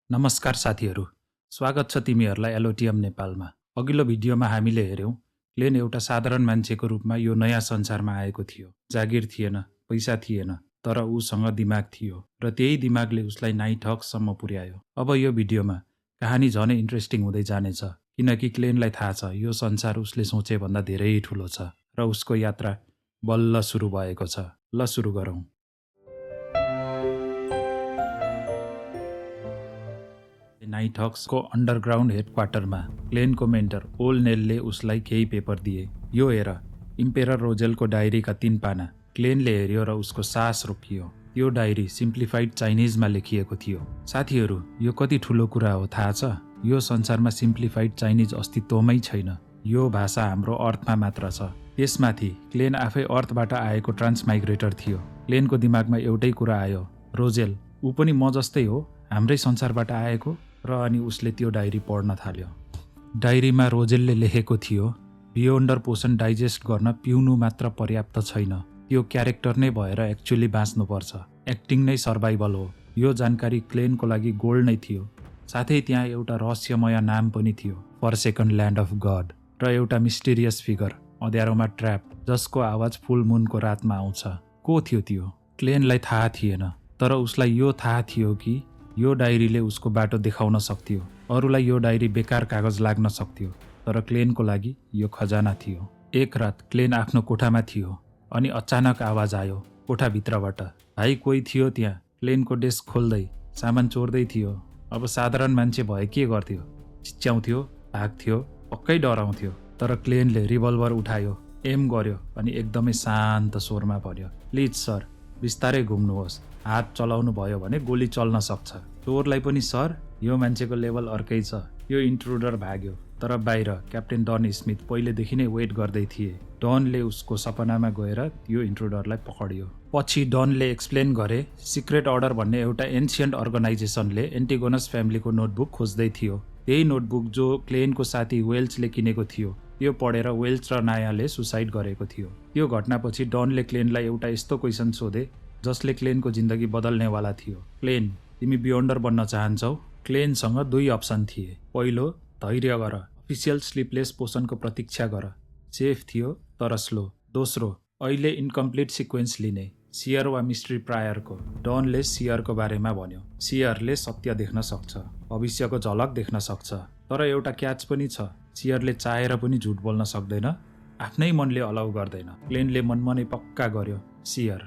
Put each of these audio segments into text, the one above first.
नमस्कार साथीहरू, स्वागत छ तिमीहरूलाई एलोटियम नेपालमा। अघिल्लो भिडियोमा हामीले हेर्यौं क्लेन एउटा साधारण मान्छेको रूपमा यो नयाँ संसारमा आएको थियो। जागिर थिएन, पैसा थिएन, तर उसँग दिमाग थियो र त्यही दिमागले उसलाई नाइट हकसम्म पुर्यायो। अब यो भिडियोमा कहानी झनै इन्ट्रेस्टिङ हुँदै जानेछ, किनकि क्लेनलाई थाहा छ यो संसार उसले सोचे भन्दा धेरै ठुलो छ र उसको यात्रा बल्ल सुरु भएको छ। ल सुरु गरौँ। नाइट हक्सको अन्डरग्राउन्ड हेडक्वार्टरमा क्लेनको मेन्टर ओल नेलले उसलाई केही पेपर दिए। यो हेर, इम्पेरर रोजेलको डायरीका 3 पाना। क्लेनले हेर्यो र उसको सास रोकियो। त्यो डायरी सिम्प्लिफाइड चाइनिजमा लेखिएको थियो। साथीहरू, यो कति ठुलो कुरा हो थाहा छ? यो संसारमा सिम्प्लिफाइड चाइनिज अस्तित्वमै छैन। यो भाषा हाम्रो अर्थमा मात्र छ। त्यसमाथि क्लेन आफै अर्थबाट आएको ट्रान्समाइग्रेटर थियो। क्लेनको दिमागमा एउटै कुरा आयो, रोजेल, ऊ पनि म जस्तै हो, हाम्रै संसारबाट आएको। र अनि उसले त्यो डायरी पढ्न थाल्यो। डायरीमा रोजेलले लेखेको थियो, बियोन्डर पोसन डाइजेस्ट गर्न पिउनु मात्र पर्याप्त छैन, त्यो क्यारेक्टर नै भएर एक्चुअली बाँच्नुपर्छ। एक्टिङ नै सर्भाइभल हो। यो जानकारी क्लेनको लागि गोल्ड नै थियो। साथै त्यहाँ एउटा रहस्यमय नाम पनि थियो, फरसेकन ल्यान्ड अफ गड, र एउटा मिस्टेरियस फिगर, अँध्यारोमा ट्र्याप, जसको आवाज फुल मुनको रातमा आउँछ। को थियो त्यो? क्लेनलाई थाहा थिएन, तर उसलाई यो थाहा थियो कि यो डायरीले उसको बाटो देखाउन सक्थ्यो। अरूलाई यो डायरी बेकार कागज लाग्न सक्थ्यो, तर क्लेनको लागि यो खजाना थियो। एक रात क्लेन आफ्नो कोठामा थियो अनि अचानक आवाज आयो कोठाभित्रबाट। भाइ कोही थियो त्यहाँ। क्लेनको डेस्क खोल्दै सामान चोर्दै थियो। अब साधारण मान्छे भए के गर्थ्यो? चिच्याउँथ्यो, भाग्थ्यो, पक्कै डराउँथ्यो। तर क्लेनले रिभल्भर उठायो, एम गर्यो अनि एकदमै शान्त स्वरमा भन्यो, प्लिज सर, बिस्तारै घुम्नुहोस्। हात चलाउनु भयो भने गोली चल्न सक्छ। चोरलाई पनि सर, यो मान्छेको लेभल अर्कै छ। यो इन्ट्रुडर भाग्यो, तर बाहिर क्याप्टेन डन स्मिथ पहिलेदेखि नै वेट गर्दै थिए। डनले उसको सपनामा गएर यो इन्ट्रुडरलाई पकड्यो। पछि डनले एक्सप्लेन गरे, सिक्रेट अर्डर भन्ने एउटा एन्सियन्ट अर्गनाइजेसनले एन्टिगोनस फ्यामिलीको नोटबुक खोज्दै थियो। त्यही नोटबुक जो क्लेनको साथी वेल्चले किनेको थियो, यो पढेर वेल्च र नायाले सुसाइड गरेको थियो। यो घटनापछि डनले क्लेनलाई एउटा यस्तो क्वेसन सोधे जसले क्लेनको जिन्दगी बदल्नेवाला थियो। क्लेन, तिमी बियोन्डर बन्न चाहन्छौ? क्लेनसँग 2 अप्सन थिए। पहिलो, धैर्य गर, अफिसियल स्लिपलेस पोसनको प्रतीक्षा गर। सेफ थियो तर स्लो। दोस्रो, अहिले इन्कम्प्लिट सिक्वेन्स लिने, सियर वा मिस्ट्री प्रायरको। डनले सियरको बारेमा भन्यो। सियरले सत्य देख्न सक्छ, भविष्यको झलक देख्न सक्छ, तर एउटा क्याच पनि छ, सियरले चाहेर पनि झुट बोल्न सक्दैन, आफ्नै मनले अलाउ गर्दैन। क्लेनले मनमा नै पक्का गर्यो, सियर।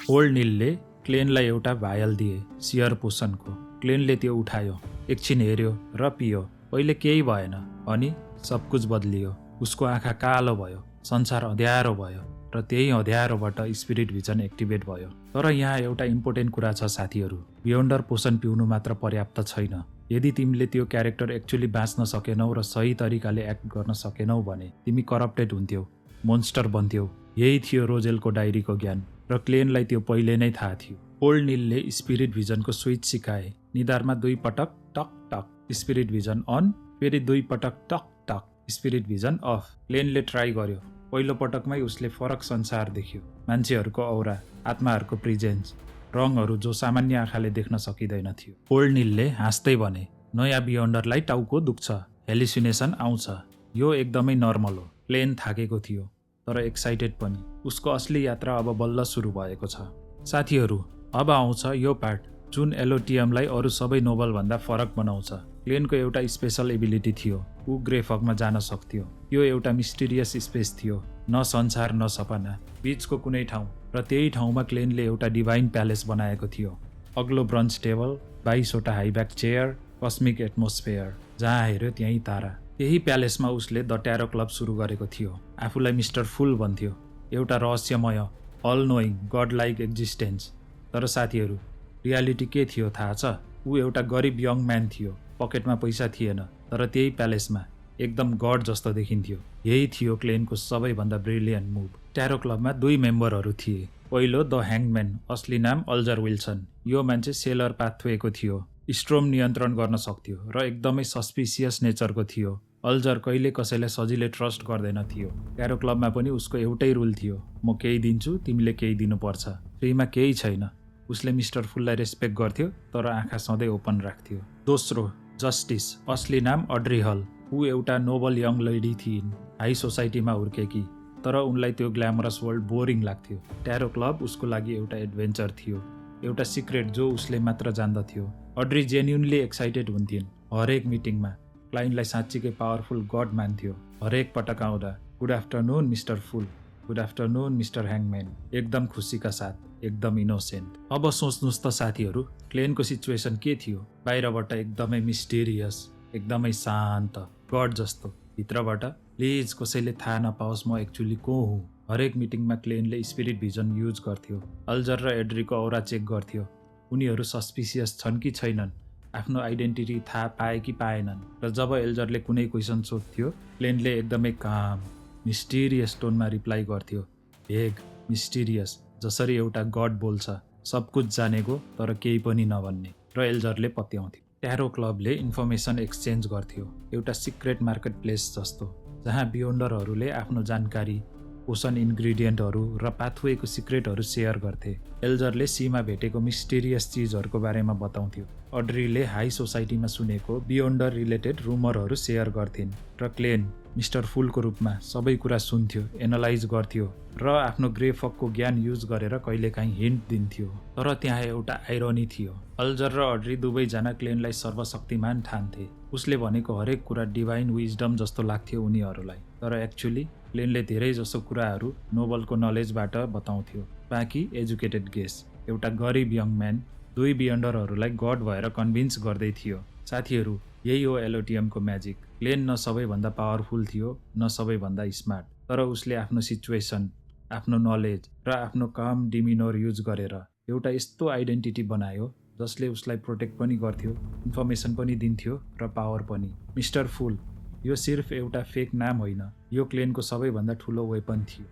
ओल्ड निलले क्लेनलाई एउटा भायल दिए, सियर पोसनको। क्लेनले त्यो उठायो, एकछिन हेर्यो र पियो। पहिले केही भएन, अनि सब कुछ बदलियो। उसको आँखा कालो भयो, संसार अँध्यारो भयो, र त्यही अँध्यारोबाट स्पिरिट भिजन एक्टिभेट भयो। तर यहाँ एउटा इम्पोर्टेन्ट कुरा छ साथीहरू, बियोन्डर पोसन पिउनु मात्र पर्याप्त छैन। यदि तिमीले त्यो क्यारेक्टर एक्चुअली बाँच्न सकेनौ र सही तरिकाले एक्ट गर्न सकेनौ भने तिमी करप्टेड हुन्थ्यौ, मोन्स्टर बन्थ्यौ। यही थियो रोजेलको डायरीको ज्ञान, र क्लेनलाई त्यो पहिले नै थाहा थियो। ओल्ड निलले स्पिरिट भिजनको स्विच सिकाए। निधारमा 2 पटक टक टक, स्पिरिट भिजन अन, फेरि 2 पटक टक टक, स्पिरिट भिजन अफ। क्लेनले ट्राई गर्यो। पहिलो पटकमै उसले फरक संसार देख्यो, मान्छेहरूको औरा, आत्माहरूको प्रिजेन्स, रङहरू जो सामान्य आँखाले देख्न सकिँदैन थियो। ओल्ड निलले हाँस्दै भने, नयाँ बियोन्डरलाई टाउको दुख्छ, हेलिसिनेसन आउँछ, यो एकदमै नर्मल हो। क्लेन थाकेको थियो, तर एक्साइटेड पनि। उसको असली यात्रा अब बल्ल सुरु भएको छ। साथीहरू, अब आउँछ यो पार्ट जुन एलोटियमलाई अरू सबै नोभलभन्दा फरक बनाउँछ। क्लेनको एउटा स्पेसल एबिलिटी थियो, ऊ ग्रे फगमा जान सक्थ्यो। यो एउटा मिस्टिरियस स्पेस थियो, न संसार न सपना, बीचको कुनै ठाउँ। र त्यही ठाउँमा क्लेनले एउटा डिभाइन प्यालेस बनाएको थियो। अग्लो ब्रन्च टेबल, 22वटा हाइब्याक चेयर, कस्मिक एटमोस्फेयर, जहाँ हेऱ्यो त्यहीँ तारा। त्यही प्यालेसमा उसले द ट्यारो क्लब सुरु गरेको थियो। आफूलाई मिस्टर फुल भन्थ्यो, एउटा रहस्यमय, all knowing, god like existence. तर साथीहरू, रियालिटी के थियो थाहा छ? ऊ एउटा गरिब यङ म्यान थियो, पकेटमा पैसा थिएन, तर त्यही प्यालेसमा एकदम गड जस्तो देखिन्थ्यो। यही थियो क्लेनको सबैभन्दा ब्रिलियन्ट मुभ। ट्यारो क्लबमा 2 मेम्बरहरू थिए। पहिलो द ह्याङ्गम्यान, असली नाम अल्जर विल्सन। यो मान्छे सेलर पाथवेको थियो, स्ट्रोम नियन्त्रण गर्न सक्थ्यो र एकदमै सस्पिसियस नेचरको थियो। अल्जर कहिले कसैलाई सजिलै ट्रस्ट गर्दैन थियो। ट्यारो क्लबमा पनि उसको एउटै रुल थियो, म केही दिन्छु, तिमीले केही दिनुपर्छ, फ्रीमा केही छैन। उसले मिस्टर फुललाई रेस्पेक्ट गर्थ्यो तर आँखा सधैँ ओपन राख्थ्यो। दोस्रो, जस्टिस। असली नाम अड्री हल। ऊ एउटा नोबल यङ लेडी थिइन्, हाई सोसाइटीमा हुर्केकी, तर उनलाई त्यो ग्ल्यामरस वर्ल्ड बोरिङ लाग्थ्यो। ट्यारो क्लब उसको लागि एउटा एडभेन्चर थियो, एउटा सिक्रेट जो उसले मात्र जान्दथ्यो। अड्री जेन्युनली एक्साइटेड हुन्थिन् हरेक मिटिङमा, क्लाइन्टलाई साँच्चीकै पावरफुल गड मान्थ्यो। हरेक पटक आउँदा गुड आफ्टरनुन मिस्टर फुल, गुड आफ्टरनुन मिस्टर ह्याङम्यान, एकदम खुसीका साथ, एकदम इनोसेन्ट। अब सोच्नुहोस् त साथीहरू, क्लेनको सिचुएसन के थियो? बाहिरबाट एकदमै मिस्टेरियस, एकदमै शान्त, गड जस्तो। भित्रबाट प्लिज कसैले थाहा नपाओस् म एक्चुअली को हुँ। हरेक मिटिङमा क्लेनले स्पिरिट भिजन युज गर्थ्यो, अल्जर र एड्रीको औरा चेक गर्थ्यो, उनीहरू सस्पिसियस छन् कि छैनन्, आफ्नो आइडेन्टिटी थाहा पाए कि पाएनन्। र जब एल्जरले कुनै क्वेसन सोध्थ्यो, क्लेनले एकदमै काम, मिस्टिरियस टोनमा रिप्लाई गर्थ्यो, भेग, मिस्टिरियस, जसरी एउटा गड बोल्छ, सब कुछ जानेको तर केही पनि नभन्ने। र एल्जरले पत्याउँथ्यो। ट्यारो क्लबले इन्फर्मेसन एक्सचेन्ज गर्थ्यो, एउटा सिक्रेट मार्केट प्लेस जस्तो, जहाँ बियोन्डरहरूले आफ्नो जानकारी, पोषण इन्ग्रिडियन्टहरू र पाथवेको सिक्रेटहरू सेयर गर्थे। एल्जरले सीमा भेटेको मिस्टेरियस चिजहरूको बारेमा बताउँथ्यो, अड्रीले हाई सोसाइटीमा सुनेको बियोन्डर रिलेटेड रुमरहरू सेयर गर्थिन्, र क्लेन मिस्टर फुलको रूपमा सबै कुरा सुन्थ्यो, एनालाइज गर्थ्यो र आफ्नो ग्रे फकको ज्ञान युज गरेर कहिलेकाहीँ हिन्ट दिन्थ्यो। तर त्यहाँ एउटा आइरोनी थियो, अल्जर र अड्री दुवैजना क्लेनलाई सर्वशक्तिमान ठान्थे। उसले भनेको हरेक कुरा डिभाइन विजडम जस्तो लाग्थ्यो उनीहरूलाई, तर एक्चुअली क्लेनले धेरै जसो कुराहरू नोबलको नलेजबाट बताउँथ्यो। बाँकी एजुकेटेड गेस, एउटा गरिब यङ म्यान दुई बियोन्डरहरूलाई गड भएर कन्भिन्स गर्दै थियो। साथीहरू, यही हो एलोटियमको म्याजिक। क्लेन न सबैभन्दा पावरफुल थियो, न सबैभन्दा स्मार्ट, तर उसले आफ्नो सिचुएसन, आफ्नो नलेज र आफ्नो काम डिमिनोर युज गरेर एउटा यस्तो आइडेन्टिटी बनायो जसले उसलाई प्रोटेक्ट पनि गर्थ्यो, इन्फर्मेसन पनि दिन्थ्यो र पावर पनि। मिस्टर फुल, यो सिर्फ एउटा फेक नाम होइन, यो क्लेनको सबैभन्दा ठुलो वेपन थियो।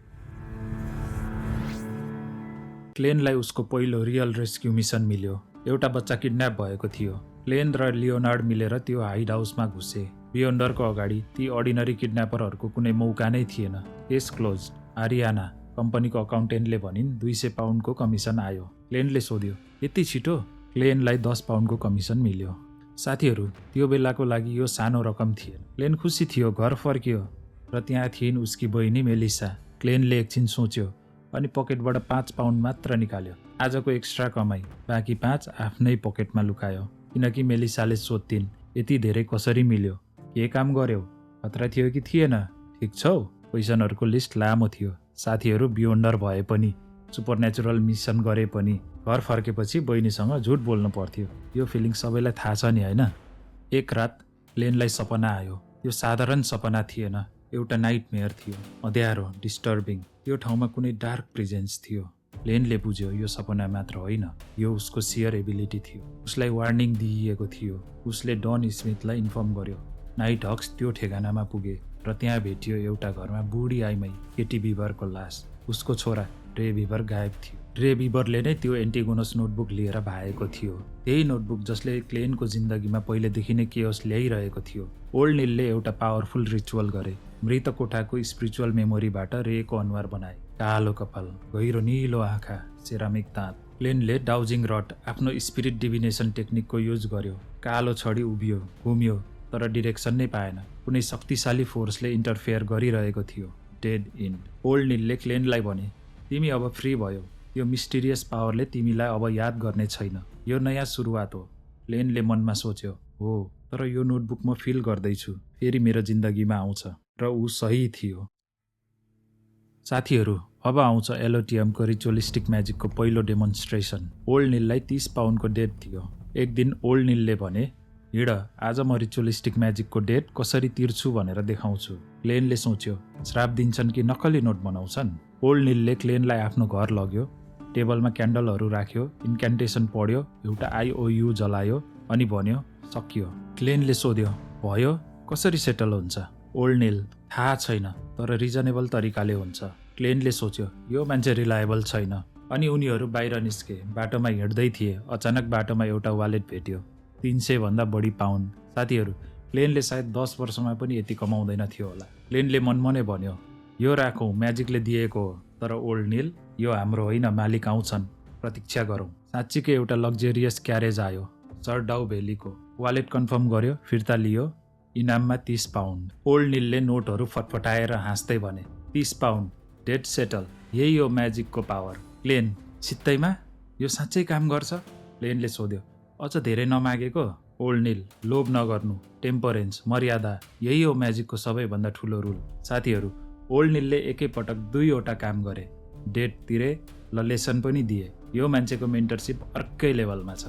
क्लेनलाई उसको पहिलो रियल रेस्क्यु मिसन मिल्यो। एउटा बच्चा किडन्याप भएको थियो। क्लेन र लियोनार्ड मिलेर त्यो हाइड हाउसमा घुसे। बियोन्डरको अगाडि ती अर्डिनरी किडन्यापरहरूको कुनै मौका नै थिएन। Case close. आरियाना, कम्पनीको अकाउन्टेन्टले भनिन् 200 पाउन्डको कमिसन आयो। क्लेनले सोध्यो, यति छिटो? क्लेनलाई 10 पाउन्डको कमिसन मिल्यो। साथीहरू, त्यो बेलाको लागि यो सानो रकम थिएन। क्लेन खुसी थियो, घर फर्कियो र त्यहाँ थिइन् उसकी बहिनी मेलिसा। क्लेनले एकछिन सोच्यो अनि पकेटबाट 5 पाउन्ड मात्र निकाल्यो। आजको एक्स्ट्रा कमाई, बाँकी 5 आफ्नै पकेटमा लुकायो। किनकि मेलिसाले सोध्थिन्, यति धेरै कसरी मिल्यो? के काम गर्यौ? खतरा थियो कि थिएन? ठिक छौ? क्वेसनहरूको लिस्ट लामो थियो। साथीहरू, बियोन्डर भए पनि, सुपरनेचुरल मिसन गरे पनि, घर फर्केपछि बहिनीसँग झुट बोल्नु पर्थ्यो। यो फिलिङ सबैलाई थाहा छ नि, होइन? एक रात क्लेनलाई सपना आयो। यो साधारण सपना थिएन, एउटा नाइटमेयर थियो, अँध्यारो, डिस्टर्बिङ। त्यो ठाउँमा कुनै डार्क प्रेजेन्स थियो। क्लेनले बुझ्यो यो सपना मात्र होइन, यो उसको सियर एबिलिटी थियो। उसलाई वार्निङ दिइएको थियो। उसले डन स्मिथलाई इन्फर्म गर्यो। नाइट हक्स त्यो ठेगानामा पुगे र त्यहाँ भेटियो एउटा घरमा बुढी आइमाई केटी बिबरको लास। उसको छोरा रे बिबर गायब थियो। रे बिबरले नै त्यो एन्टिगोनस नोटबुक लिएर भागेको थियो। त्यही नोटबुक जसले क्लेनको जिन्दगीमा पहिलेदेखि नै केओस ल्याइरहेको थियो। ओल्ड निलले एउटा पावरफुल रिचुअल गरे। मृत कोठाको स्पिरिचुअल मेमोरीबाट रेको अनुहार बनाए। कालो कपाल, गहिरो निलो आँखा, सेरामिक दाँत। क्लेनले डाउजिङ रड, आफ्नो स्पिरिट डिभिनेसन टेक्निकको युज गर्यो। कालो छडी उभियो, घुम्यो, तर डिरेक्सन नै पाएन। कुनै शक्तिशाली फोर्सले इन्टरफेयर गरिरहेको थियो। Dead end. ओल्ड निलले क्लेनलाई भने, तिमी अब फ्री भयो। यो मिस्टिरियस पावरले तिमीलाई अब याद गर्ने छैन। यो नयाँ सुरुवात हो। क्लेनले मनमा सोच्यो, हो, तर यो नोटबुक म फिल गर्दैछु, फेरि मेरो जिन्दगीमा आउँछ। र ऊ सही थियो। साथीहरू, अब आउँछ एलोटियमको रिचुअलिस्टिक म्याजिकको पहिलो डेमोन्स्ट्रेसन। ओल्ड निललाई 30 पाउन्डको डेट थियो। एक दिन ओल्ड निलले भने, हिँड, आज म रिचुअलिस्टिक म्याजिकको डेट कसरी तिर्छु भनेर देखाउँछु। क्लेनले सोच्यो, श्राप दिन्छन् कि नक्कली नोट बनाउँछन्? ओल्ड निलले क्लेनलाई आफ्नो घर लग्यो, टेबलमा क्यान्डलहरू राख्यो, इन्क्यान्टेसन पढ्यो, एउटा IOU जलायो अनि भन्यो, सकियो। क्लेनले सोध्यो, भयो? कसरी सेटल हुन्छ? ओल्ड निल, थाहा छैन, तर रिजनेबल तरिकाले हुन्छ। क्लेनले सोच्यो, यो मान्छे रिलायबल छैन। अनि उनीहरू बाहिर निस्के। बाटोमा हिँड्दै थिए। अचानक बाटोमा एउटा वालेट भेट्यो, 300 भन्दा बढी पाउन्ड। साथीहरू, क्लेनले सायद 10 वर्षमा पनि यति कमाउँदैन थियो होला। क्लेनले मनमनै भन्यो, यो राखौँ, म्याजिकले दिएको हो। तर ओल्ड निल, यो हाम्रो होइन, मालिक आउँछन्, प्रतीक्षा गरौँ। साँच्चीकै एउटा लग्जरियस क्यारेज आयो। सर डाउ भेलीको वालेट कन्फर्म गर्यो, फिर्ता लियो, इनाममा 30 पाउन्ड। ओल्ड निलले नोटहरू फटफटाएर हाँस्दै भने, 30 पाउन्ड, डेट सेटल, यही हो म्याजिकको पावर। क्लेन, सित्तैमा यो साँच्चै काम गर्छ? क्लेनले सोध्यो। अझ धेरै नमागेको? ओल्ड निल, लोभ नगर्नु, टेम्परेन्स, मर्यादा, यही हो म्याजिकको सबैभन्दा ठुलो रुल। साथीहरू, ओल्ड निलले एकैपटक 2वटा काम गरे, डेट तिरे र लेसन पनि दिए। यो मान्छेको मेन्टरसिप अर्कै लेभलमा छ।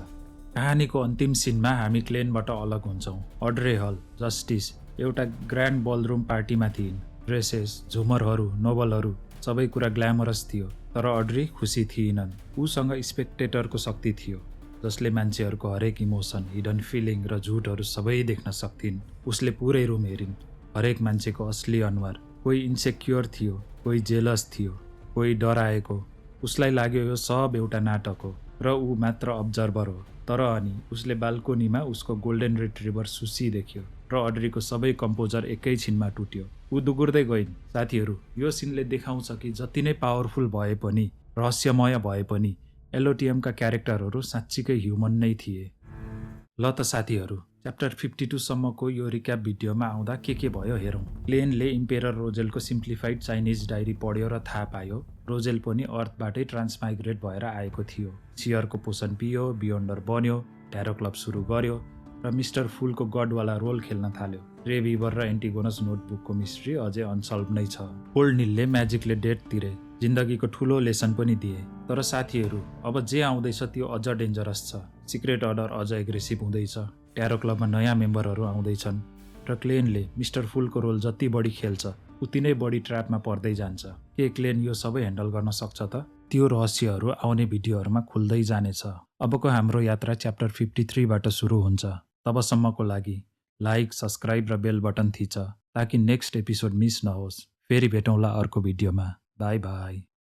कहानीको अन्तिम सिनमा हामी क्लेनबाट अलग हुन्छौँ। अड्रे हल, जस्टिस एउटा ग्रान्ड बलरुम पार्टीमा थिइन्। ड्रेसेस, झुमरहरू, नोबलहरू, सबै कुरा ग्ल्यामरस थियो। तर अड्री खुसी थिइनन्। उसँग स्पेक्टेटरको शक्ति थियो, जसले मान्छेहरूको हरेक इमोसन, हिडन फिलिङ र झुटहरू सबै देख्न सक्थिन्। उसले पुरै रुम हेरिन्, हरेक मान्छेको असली अनुहार। कोही इन्सेक्योर थियो, कोही जेलस थियो, कोही डराएको। उसलाई लाग्यो यो सब एउटा नाटक हो र ऊ मात्र अब्जर्भर हो। तर अनि उसले बाल्कोनीमा उसको गोल्डन रिट्रिभर सुसी देख्यो र अड्रीको सबै कम्पोजर एकैछिनमा टुट्यो। ऊ दुगुर्दै गइन्। साथीहरू, यो सिनले देखाउँछ कि जति नै पावरफुल भए पनि, रहस्यमय भए पनि, एलओटिएमका क्यारेक्टरहरू साँच्चीकै ह्युमन नै थिए। ल त साथीहरू, च्याप्टर 52 सम्मको यो रिक्याप भिडियोमा आउँदा के भयो हेरौँ। क्लेनले इम्पेरर रोजेलको सिम्प्लिफाइड चाइनिज डायरी पढ्यो र थाहा पायो रोजेल पनि अर्थबाटै ट्रान्समाइग्रेट भएर आएको थियो। सियरको पोषण पियो, बियोन्डर बन्यो, ट्यारो क्लब सुरु गर्यो र मिस्टर फुलको गडवाला रोल खेल्न थाल्यो। रे वीवर र एन्टिगोनस नोटबुकको मिस्ट्री अझै अनसल्भ नै छ। ओल्ड निलले म्याजिकले डेट तिरे, जिन्दगीको ठुलो लेसन पनि दिए। तर साथीहरू, अब जे आउँदैछ त्यो अझ डेन्जरस छ। सिक्रेट अर्डर अझ एग्रेसिभ हुँदैछ। ट्यारो क्लबमा नयाँ मेम्बरहरू आउँदैछन् र क्लेनले मिस्टर फुलको रोल जति बढी खेल्छ उति नै बढी ट्र्यापमा पर्दै जान्छ। के क्लेन यो सबै ह्यान्डल गर्न सक्छ त? त्यो रहस्यहरू आउने भिडियोहरूमा खुल्दै जानेछ। अबको हाम्रो यात्रा च्याप्टर 53बाट सुरु हुन्छ। तबसम्मको लागि लाइक, सब्सक्राइब र बेल बटन थिच ताकि नेक्स्ट एपिसोड मिस नहोस्। फेरि भेटौँला अर्को भिडियोमा। By by.